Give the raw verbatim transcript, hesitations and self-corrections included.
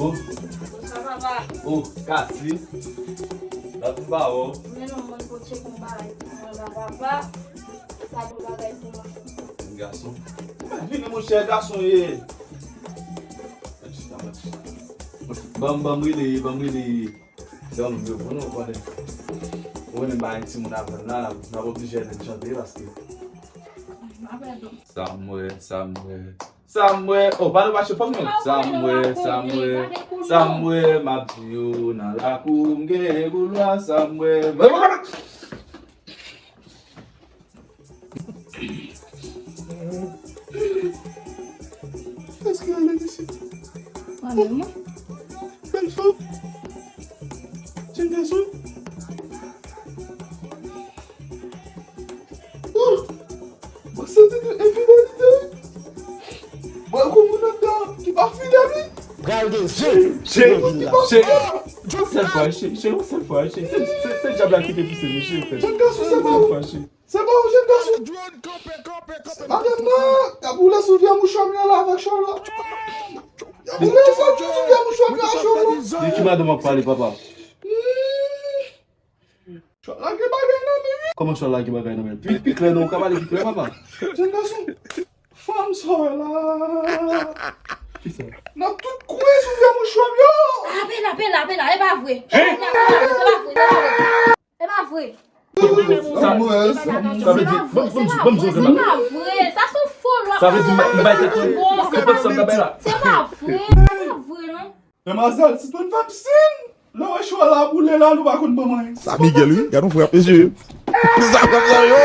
Bonswa, papa. Oh, Kati. La pou ba ou. Men non, mwen pou tcheke yon bagay pou mwen la, papa. Sa bon bagay pou mwen. Gason. Vini, monchè, gason ye. Ban m, ban m rele, ban m rele. Ban m, yo, bon, nou konnen. Ou konnen m pa gen timoun avè m la, n ap oblije ede m chante paske. Sa m wè, sa m wè. Sa m wè, oh, pa nou mache fòm nou. Sa m wè, sa m wè, sa m wè, m ap di yo nan lakou, m genyen boulwa, sa m wè. Èske ale isit? Mwen menm, wi. Bèl fanm. Jèn gason. Oh! Mwen santi de enfidelite, wi. Mwen gon moun anndan ki pa fidèl, wi. Pral gen zen. Cheri, cheri, yon sèl fwa, cheri, cheri, yon sèl fwa, cheri. Se, se, se dyab la ki te pouse nou, cheri, fè. Jèn gason, se pa ou. Se pa ou, jèn gason. Madanm nan, y ap boule sou vye mouchwa m yo la avèk chòl la. Y ap boule sou vye mouchwa m yo ak chòl la. De ki madanm w ap pale, papa? Chòl la gen bagay nan men, wi. Kòman chòl la gen bagay nan men? Pi, pi klè non, ou ka pale pi klè, papa. Jèn gason, fanm sa w wè la. Kisa? Nan tout kwen sou vye mouchwa m yo. Apela, apela, apela, e pa vre. Hein? E pa vre, e pa vre, e pa vre. E pa vre. Sa, sa vle di, ban m, ban m di, ban m di yon bagay. Se pa vre, sa se yon fo lwa. Sa vle di, m bay tèt mwen, se pa sa m t ap bay la. Se pa vre, se pa vre, non. Demwazèl, sispann fè m sin. Lè w wè chwa la boule la, nou pa konn ban mwen. Sa Miguel, wi. Gade yon frè ap eseye. Sa, sa, sa, yo.